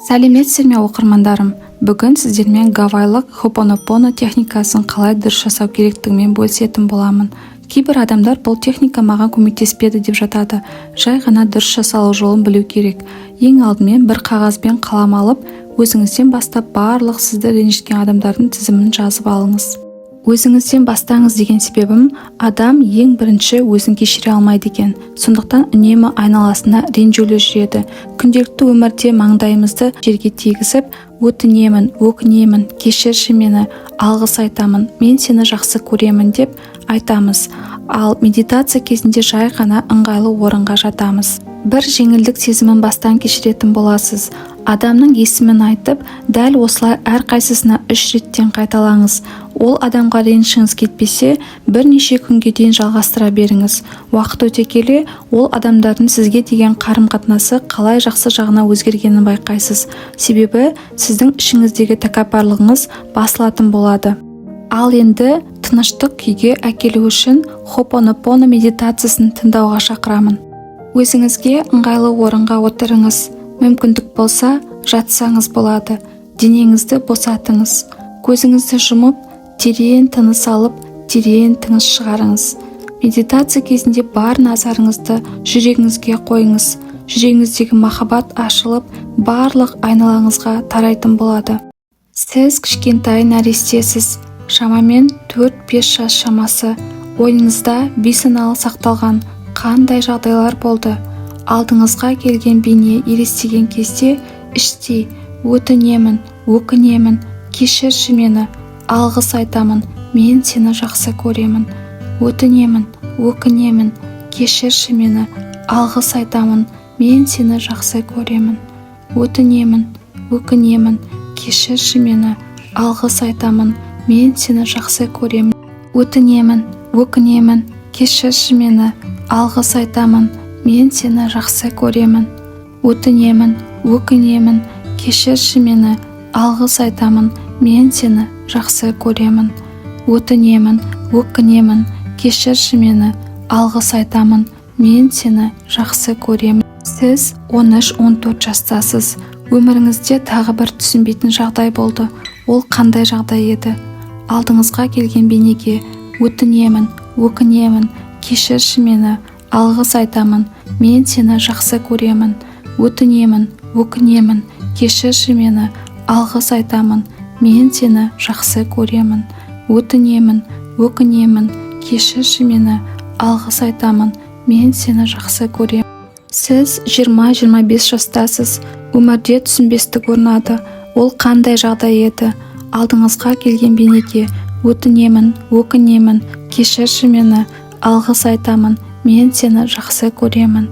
Сәлеметсіздер ме, оқырмандарым! Бүгін сіздермен гавайлық хопонопоно техникасын қалай дұрыс жасау керектігімен бөлісетін боламын. Кейбір адамдар «бұл техника маған көмектеспеді» деп жатады. Жай ғана дұрыс жасалу жолын білу керек. Ең алдымен бір қағаз бен қалам алып, өзіңізден бастап барлық сізді ренжіткен адамдардың тізімін жазып алыңыз. Өзіңізден бастаңыз деген себебім, адам ең бірінші өзін кешіре алмайды екен, сондықтан үнемі айналасында ренжулі жүреді. Күнделікті өмірде маңдайымызды жерге тигізіп, «өтінемін, өкінемін, кешірші мені, алғыс айтамын, мен сені жақсы көремін» деп айтамыз. Ал медитация кезінде жай ғана ыңғайлы орынға жатамыз, бір жеңілдік сезімін бастан кешіретін боласыз. Адамның есімін айтып, дәл осылай әрқайсысына үш реттен қайталаңыз. Ол адамға ренішіңіз кетпесе, бірнеше күнге дейін жалғастыра беріңіз. Уақыт өте келе ол адамдардың сізге деген қарым-қатынасы қалай жақсы жағына өзгергенін байқайсыз, себебі сіздің ішіңіздегі тәкаппарлығыңыз басылатын болады. Ал енді тыныштық күйге әкелу үшін хопонопоно медитациясын тыңдауға шақырамын. Өзіңізге ыңғайлы орынға отырыңыз, мүмкіндік болса, жатсаңыз болады. Денеңізді босатыңыз. Көзіңізді жұмып, терең тыныс алып, терең тыныс шығарыңыз. Медитация кезінде бар назарыңызды жүрегіңізге қойыңыз. Жүрегіңіздегі махаббат ашылып, барлық айналаңызға тарайтын болады. Сіз кішкентай нәрестесіз, шамамен 4-5 жас шамасы. Ойыңызда бейсаналы сақталған қандай жағдайлар болды? Алдыңызға келген бейне елестеген кезде іштей «өтінемін, өкінемін, кешірші мені, алғыс айтамын, мен сені жақсы көремін. Өтінемін, өкінемін, кешірші мені, алғыс айтамын, мен сені жақсы көремін. Өтінемін, өкінемін, кешірші мені, алғыс айтамын, мен сені жақсы көремін. Өтінемін, өкінемін, кешірші мені, алғыс айтамын, мен сені жақсы көремін. Өтінемін, өкінемін, кешірші мені, алғыс айтамын, мен сені жақсы көремін. Өтінемін, өкінемін, кешірші мені, алғыс айтамын, мен сені жақсы көремін». Сіз 13-14 жастасыз. Өміріңізде тағы бір түсінбейтін жағдай болды. Ол қандай жағдай еді? Алдыңызға келген бейнеге «өтінемін, өкінемін, кешірші мені, алғыс айтамын, мен сені жақсы көремін. Өтінемін, өкінемін, кешірші мені, алғыс айтамын, мен сені жақсы көремін. Өтінемін, өкінемін, кешірші мені, алғыс айтамын, мен сені жақсы көремін». Сіз 20-25 жастасыз. Өмірде түсінбестік орнады. Ол қандай жағдай еді? Алдыңызға келген бейнеге «өтінемін, өкінемін, кешірші мені, алғыс айтамын, мен сені жақсы көремін.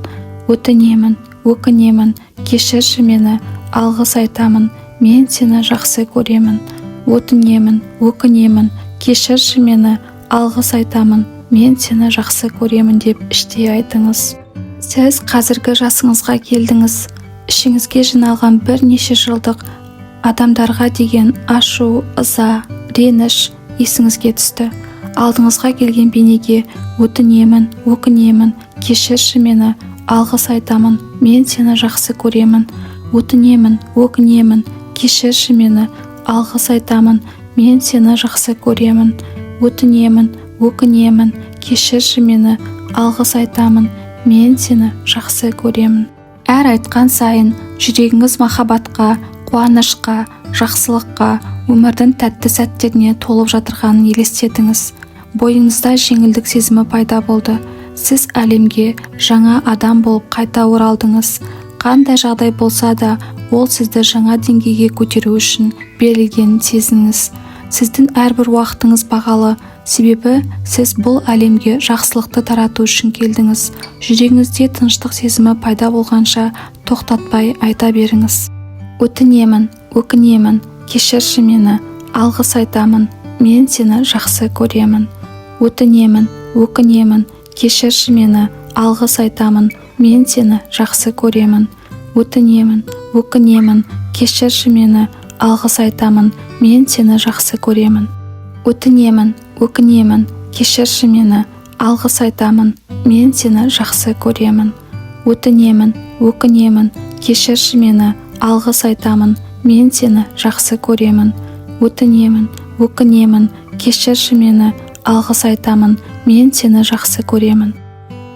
Өтінемін, өкінемін, кешірші мені, алғыс айтамын, мен сені жақсы көремін. Өтінемін, өкінемін, кешірші мені, алғыс айтамын, мен сені жақсы көремін» деп іштей айтыңыз. Сіз қазіргі жасыңызға келдіңіз. Ішіңізге жиналған бірнеше жылдық адамдарға деген ашу, ыза, реніш есіңізге түсті. Алдыңызға келген бейнеге «өтінемін, өкінемін, кешірші мені, алғыс айтамын, мен сені жақсы көремін. Өтінемін, өкінемін, кешірші мені, алғыс айтамын, мен сені жақсы көремін. Өтінемін, өкінемін, кешірші мені, алғыс айтамын, мен сені жақсы көремін». Әр айтқан сайын жүрегіңіз махаббатқа, қуанышқа, жақсылыққа, өмірдің тәтті сәттеріне толып жатырғанын елестетіңіз. Бойыңызда жеңілдік сезімі пайда болды. Сіз әлемге жаңа адам болып қайта оралдыңыз. Қандай жағдай болса да, ол сізді жаңа деңгейге көтеру үшін берілгенін сезініңіз. Сіздің әрбір уақытыңыз бағалы, себебі сіз бұл әлемге жақсылықты тарату үшін келдіңіз. Жүрегіңізде тыныштық сезімі пайда болғанша тоқтатпай айта беріңіз: «Өтінемін, өкінемін, кешірші мені, алғыс айтамын, мен сені жақсы көремін. Өтінемін, өкінемін, кешірші мені, алғыс айтамын, мен сені жақсы көремін. Өтінемін, өкінемін, кешірші мені, алғыс айтамын, мен сені жақсы көремін. Өтінемін, өкінемін, кешірші мені, алғыс айтамын, мен сені жақсы көремін. Өтінемін, өкінемін, кешірші мені, Алғыс айтамын, мен сені жақсы көремін. Өтінемін, өкінемін, кешірші мені. Алғыс айтамын, мен сені жақсы көремін.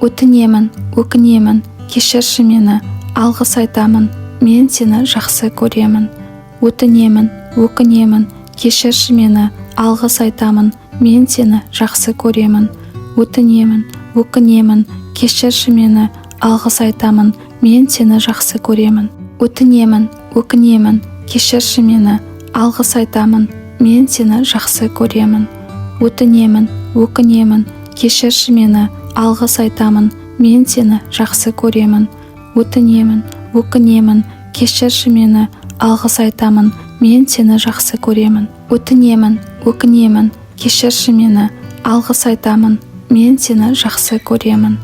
Өтінемін, өкінемін, кешірші мені. Алғыс айтамын, мен сені жақсы көремін. Өтінемін, өкінемін, кешірші мені. Алғыс айтамын, мен сені жақсы көремін. Өтінемін, өкінемін, кешірші мені. Алғыс айтамын, мен сені жақсы көремін. Өтінемін, өкінемін, кешірші мені. Алғыс айтамын, мен сені жақсы көремін. Өтінемін, өкінемін, кешірші мені. Алғыс айтамын, мен сені жақсы көремін. Өтінемін, өкінемін, кешірші мені. Алғыс айтамын, мен сені жақсы көремін. Өтінемін, өкінемін, кешірші мені. Алғыс айтамын, мен сені жақсы көремін.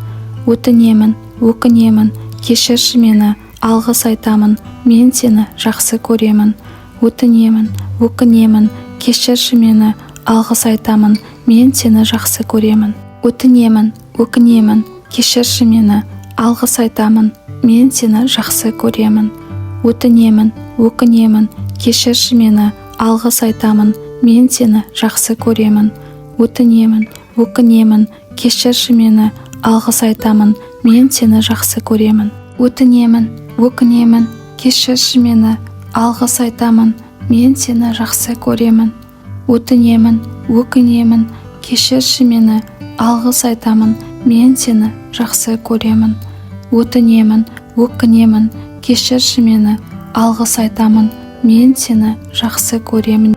Өтінемін, өкінемін, кешірші мені. Алғыс айтамын, мен сені жақсы көремін. Өтінемін, өкінемін, кешірші мені. Алғыс айтамын, мен сені жақсы көремін. Өтінемін, өкінемін, кешірші мені. Алғыс айтамын, мен сені жақсы көремін. Өтінемін, өкінемін, кешірші мені. Алғыс айтамын, мен сені жақсы көремін. Өтінемін, өкінемін, кешірші мені. Алғыс айтамын, мен сені жақсы көремін. Өтінемін, өкінемін, кешірші мені. Алғыс айтамын, мен сені жақсы көремін. Өтінемін, өкінемін, кешірші мені. Алғыс айтамын, мен сені жақсы көремін. Өтінемін, өкінемін, кешірші мені. Алғыс айтамын, мен сені жақсы көремін.